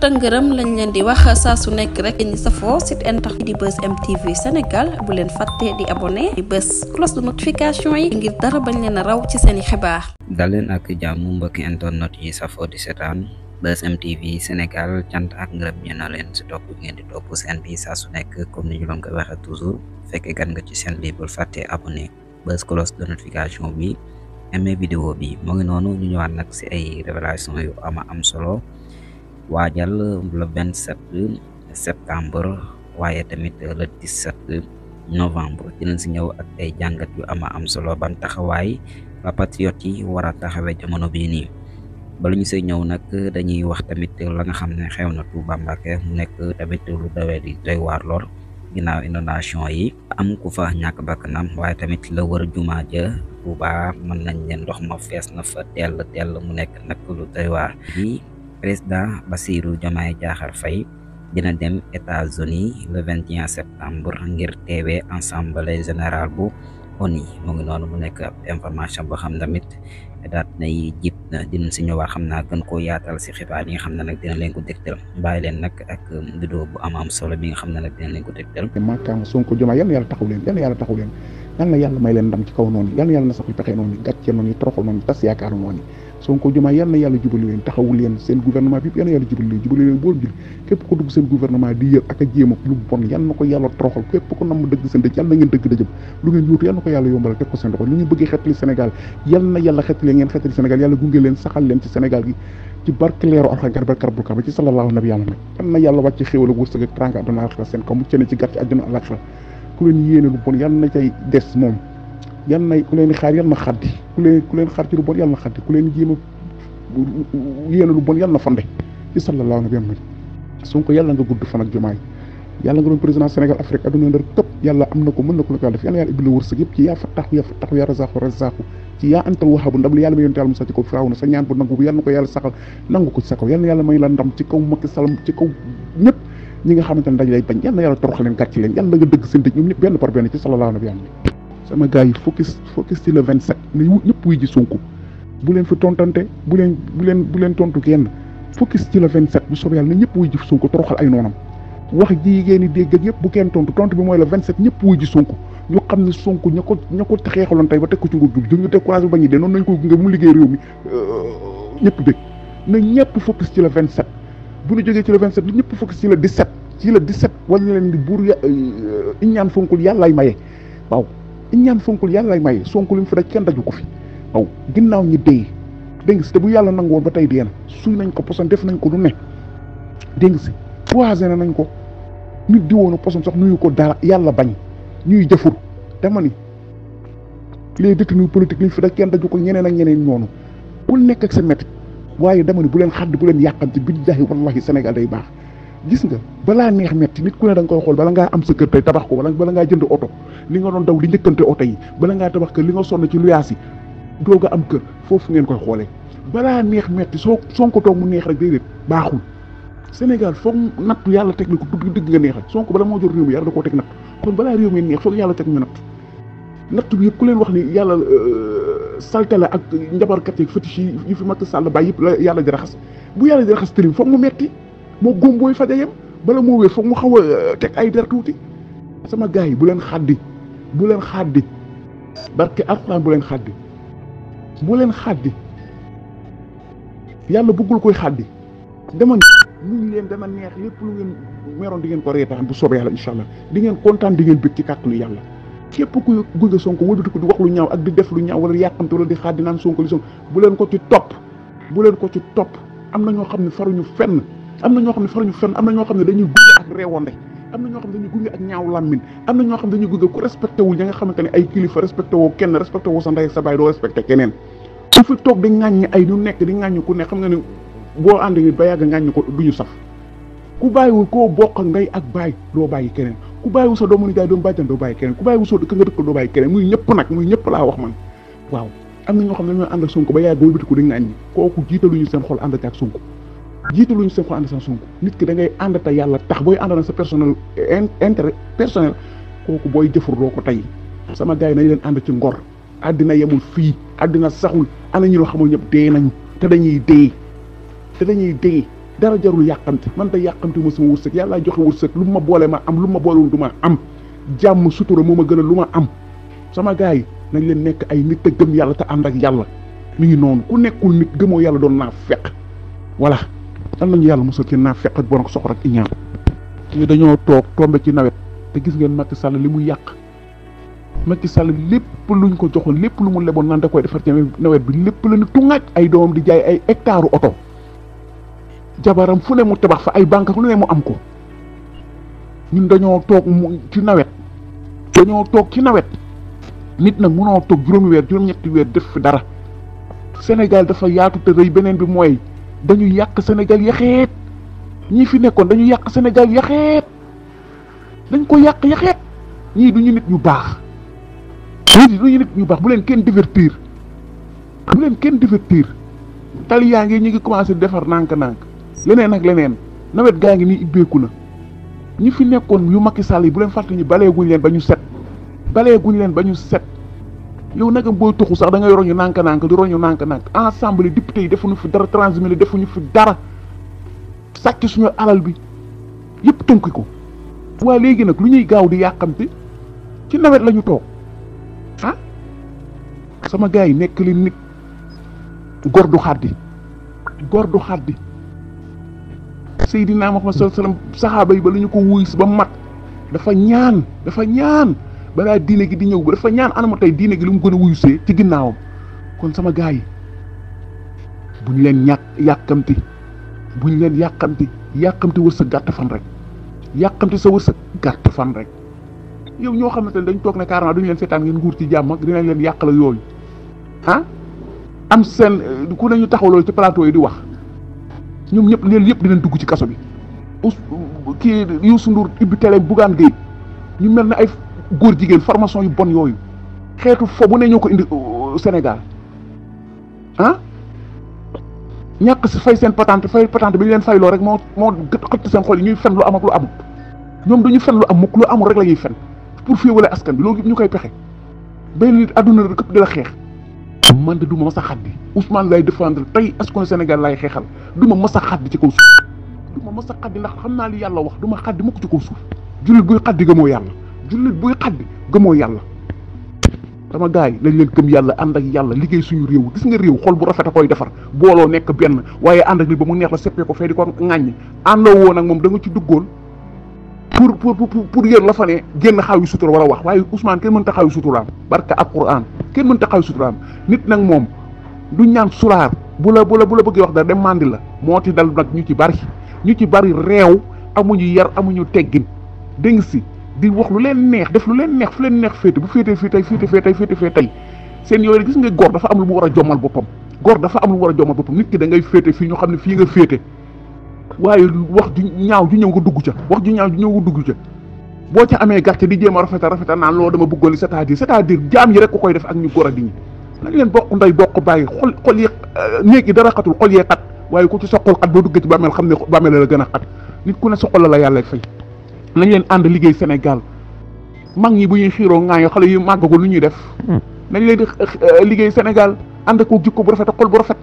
tëngërëm lañ leen di wax saa su nekk rek ñi safoo site internet di Buzz M TV Sénégal bu leen fàtte di abonné di bës cloche de notification yi ngir dara bañ leen a raw ci seeni xibaar. dal leen ak jàmm mbokki internet yi safoo di seetaan Buzz M TV Sénégal cant ak ngërëm ñu na leen si topp ngeen di topp seen bi saa su nekk comme ni ñu leen koy waxee toujours fekkee gan nga ci seen bi bul fàtte abonné bës cloche de notification bi aimé vidéo bi moo ngi noonu ñu ñëwaat nag si ay révélation yu am solo. waajal le 27 septembre waaye tamit le 17 novembre dinañ si ñëw ak ay jàngat yu am solo ban taxawaay ba patriote yi war a taxawee jamono bii nii bala ñu say ñëw nag dañuy wax tamit la nga xam ne xew na Touba Mbacké mu nekk tamit lu dawee di doy waar lool ginnaaw inondation yi am ku fa ñàkk bakkanam waaye tamit la wër jumaa ja Touba mën nañ leen ndox ma fees na fa tell mu nekk nag lu doy waar bi président Bassirou Diomaye Diakhar Faye dina dem États-Unis le 21 septembre ngir teewee assemblée générale bu ONU mu ngi noonu mu nekk information boo xam tamit daat nay jib na dinañ si ñëwaat xam naa gën koo yaatal si xibaar yi nga xam ne nag dina leen ko dégtal bàyyi leen nag ak vidéo bu am solo bi nga xam ne nag dina leen ko dégtal. maakaam Sonko Diomaye yal na yàlla taxaw leen yal na yàlla may leen ndam ci kaw noonu yal na yàlla na sax yu pexe noonu gàcce noonu toroxal noonu tas yaakaar noonu Sonko Diomaye yal na yàlla jubali leen taxawu leen seen gouvernement bi yal na yàlla jubali leen boo jul képp ko dugg seen gouvernement di yër ak a jéem ak lu bon yal na ko yàlla toroxal képp ko nam dëgg seen dëj yal na ngeen dëgg dëjëm lu ngeen yóotu yal na ko yàlla yombalal teg ko seen loxo lu ngeen bëggee xettali Sénégal yal na yàlla xettali ngeen xettali Sénégal yàlla gunge leen saxal leen ci Sénégal gi ci barke leeru alxagar barkar bu kaba ci sallallahu nabi yàlla yal na yàlla wàcc xéwal ak wërsëg ak teraanga àdduna alaxira seen kaw mucc ne ci gàcce àdduna alaxira ku leen yéene lu bon yal na cay des moom yal na ku leen xaar yal na xaddi ku leen xaar ci lu bon yal na xaddi ku leen jéem a yéene lu bon yal na fande ci sallallahu nabi yàlla Sonko yàlla nga gudd fan ak Diomaye yàlla nga doon président Sénégal Afrique adduna ndar këpp yàlla am na ko mën na ko yàlla def yàlla yàlla ibbi la wërsëg yëpp ci yaa fattaxu yaa razaqu ci yaa antal wahabu ndam li yàlla may yonte yàlla Musaa ci kaw Firawna sa ñaan bu nangu bu yàlla na ko yàlla saxal nangu ko ci sa kaw yàlla na yàlla may la ndam ci kaw Macky Sall ci kaw ñëpp ñi nga xamante ne dañ lay bañ yàlla na yàlla torox leen gàcc leen yàlla nga dëgg seen dëj ñoom ñëpp benn par benn ci sallallahu nabi yàlla sama gars yi focus ci le 27 ne ñëpp wuy ji Sonko bu leen fi tontante bu leen tontu kenn focus ci le 27 bu soobee yàlla ne ñëpp wuy ji Sonko toroxal ay noonam wax ji ngeen di dégg ak yëpp bu kenn tontu bi mooy le 27 ñëpp wuy ji Sonko ñu xam ne Sonko ña ko xeexaloon tey ba teg ko ci nguur gi ñu découragé ba ñu dee noonu nañ ko gunge bu mu liggéey réew mi ñëpp dégg na ñëpp focus ci le 27 bu ñu jógee ci le 27 li ñëpp focus ci le 17 wala leen di buur iñaan fonkul yàllaay maye waaw iñaan fonkul yàllaay maye Sonko li mu fi daj kenn daju ko fi waaw ginnaaw ñi dee dégg nga si te bu yàlla nangu woon ba tey dee na suy nañ ko poson def nañ ko lu ne dégg nga si poisonné nañ ko nit di woonu poson sax nuyu ko dara yàlla bañ ñuy jëfur dama ni les détenus politiques liñ fi daj kenn daju ko ñeneen ak ñeneen ñoonu ku nekk ak sa métti waaye dama ni bu leen xadd bu leen yàqamti billahi wallahi Sénégal day baax gis nga balaa neex metti nit ku ne da nga koy xool bala ngaa am sa kër tey tabax ko bala ngaa jënd oto li nga doon daw di njëkkante oto yi bala ngaa tabax kër li nga sonn ci luyaas yi doog a am kër foofu ngeen koy xoolee balaa neex metti Sonko toog mu neex rek déedéet baaxul Sénégal foog nattu yàlla teg na ko dëgg nga neexal Sonko bala moo jot réew mi yàlla da koo teg natt kon balaa réew mi neex foog yàlla teg ñu natt bi yëpp ku leen wax ni yàlla salte la ak njabarkat yi fétiche yi fi Macky Sall bàyyi yëpp la yàlla di raxas bu yàlla di raxas tëlim foog mu metti moo góom booy faja yem bala moo wér foog mu xaw a teg ay der tuuti sama gars yi bu leen xaddi barke alxuraan bu leen xaddi yàlla bëggul koy xaddi dama nuñ leen dana neex lépp lu ngeen meroon di ngeen ko reetaan bu soobee yàlla incha allah di ngeen kontaan di ngeen bëgg ci kàttanu yàlla képp kuy gunge Sonko wëlbati ko di wax lu ñaaw ak di def lu ñaaw wala yàqamte wala di xaddi naan Sonko li Sonko bu leen ko ci topp am na ñoo xam ne faruñu fenn am na ñoo xam ne dañuy gunge ak réewonde am na ñoo xam ne dañuy gunge ak ñaaw làmmiñ am na ñoo xam ne dañuy gunge ku respecté wul ña nga xamante ne ay kilifa respecté woo kenn respecté woo sa ndey sa baay doo respecté keneen su fi toog di ŋàññi ay ñu nekk di ŋàññi ku ne xam nga ne boo ànd nit ba yàgg ŋàññi ko duñu saf ku bàyyiwul koo bokk ndey ak baay doo bàyyi keneen ku bàyyiwul sa doomu nijaay doomu bàjjan doo bàyyi keneen ku bàyyiwul sa dëkk nga dëkkal doo bàyyi keneen muy ñëpp laa wax man waaw am na ñoo xam ne dañoo ànd ak Sonko ba yàgg wëlbati ko di ŋàññi kooku jiitaluñu seen xol ànd ak Sonko nit ki da ngay ànd te yàlla tax booy ànd na sa intérêt personnel kooku booy jëfur doo ko tey sama gars yi nañ leen ànd ci ngor àddina yemul fii àddina saxul ana ñu loo xamul ñëpp dee nañu te dañuy dee dara jarul yàqamti man da yàqamti ma sama wërsëg yàlla joxe wërsëg lu ma boole ma am lu ma boolewul du ma am jàmm sutura moo ma gën a lu ma am sama gars yi nañ leen nekk ay nit te gëm yàlla te ànd ak yàlla mi ngi noonu ku nekkul nit gëmoo yàlla doon naa fekk voilà dan nañu yàlla mosal ci naa fekk ak bon ak soxor ak iñaan ñu dañoo toog tombe ci nawet te gis ngeen Macky Sall li mu yàq Macky Sall lépp luñ ko joxoon lépp lu mu leboon naan da koy defar ci nawet bi lépp la ni tungaaj ay doomam di jaay ay hectare oto jabaram fu ne mu tabax fa ay banque lu ne mu am ko ñun dañoo toog ci nawet dañoo toog ci nawet nit nag mënoo toog juróom-ñetti weer def fi dara Sénégal dafa yaatu te rëy beneen bi mooy dañu yàq Sénégal yaxeet ñii fi nekkoon dañu yàq Sénégal yaxeet dañ ko yàq yaxeet ñii du ñu nit ñu baax ñii du ñu nit ñu baax bu leen kenn divertir tali yaa ngi ñu ngi commencé defar nànk-nànk leneen ak leneen nawet gaa ngi nii ibbeeku na ñi fi nekkoon yu Macky Sall yi bu leen fàtte ñu baleeguñ leen ba ñu set yow nagam booy tuxu sax da ngay roñu nànk-nànk di roñu nànk-nànk ensemble député yi defuñu fi dara transmis defuñu fi dara sàcc suñu alal bi yëpp tënk ko waa léegi nag lu ñuy gaaw di yàqamte ci nawet la ñu toog ah sama gars yi nekk li nit góor du xaddi Seydina Muhammad sallallahu alayhi wasallam saxaaba yi ba la ñu ko wuy si ba mat dafa ñaan balaa diine gi di ñëw ba dafa ñaan anama tey diine gi lu mu gën a wuyusee ci ginnaawam kon sama gars yi buñ leen yàkkamti wërsëg gàtt fan rek yàkkamti sa wërsëg gàtt fan rek yow ñoo xamante ne dañ toog ne carrément duñu leen seetaan ngeen nguur ci jàmm ak dinañ leen yàqala yooyu ah am seen ku ne ñu taxaw loolu ci plateau yi di wax ñoom ñëpp leen yëpp dinañ dugg ci kaso bi kii Youssou Ndour ibbi télé Bougane Gueye ñu mel ne ay góor jigéen formation yu bon yooyu xeetu fo bu ne ñoo ko indi Sénégal ah ñàkk si fay seen patente bi ñu leen fayloo rek moo xëtt seen xol yi ñuy fen lu am ak lu amul ñoom duñu fen lu am mukk lu amul rek la ñuy fen pour féewale askan bi loolu yëpp ñu koy pexe benn nit àdduna rek këpp di la xeex man de du ma mas a xaddi Ousmane lay défendre tey askanu Sénégal lay xeexal du ma mas a xaddi ci kaw suuf du ma mas a xaddi ndax xam naa li yàlla wax du ma xaddi mukk ci kaw suuf jullit buy xaddi gëmoo yàlla sama gars yi lañ leen gëm yàlla ànd ak yàlla liggéey suñu réew gis nga réew xol bu rafet a koy defar booloo nekk benn waaye ànd ak nit ba mu neex la seppee ko fee di ko ŋàññi àndoo woon ak moom da nga ci duggoon pour yéen la fa ne génn xaaw yu sutura war a wax waaye Ousmane kenn mënta xaaw yu suturaam barka alquran kenn mënta xaaw yu suturaam nit nag moom du ñaan sulaar bu la bëggee wax dara dem mandi la moo ti dal nag ñu ci bari réew amuñu yar amuñu teggin dégg si di wax lu leen neex def lu leen neex fu leen neex féete bu féetee fii tey seen yooyu gis nga góor dafa am lu mu war a jommal boppam nit ki da ngay féete fii ñu xam ne fii nga féete waaye wax ju ñaaw ju ñëw nga dugg ca boo ca amee gàcce di jéem a rafetal naan loolu dama bëggoon c'est-à-dire jaam yi rek ko koy def ak ñu góor a di ñi nañ leen bokk ndey bokk bàyyi xol yi néeg yi dara xatul xol yee xat waaye ku ci sa xol xat boo duggee ci bàmmeel xam ne bàmmeel la gën a xat nit ku ne sa xol la yàlla fay nañ leen ànd liggéey Sénégal mag ñi bu ñuy xiiroo ŋaayoo xale yu màggagul lu ñuy def nañ leen di liggéey Sénégal ànd ko jikko bu rafet ak xol bu rafet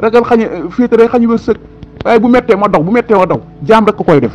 ragal xañe féete rek xañu wërsëg waaye bu mettee ma daw jaam rek ko koy def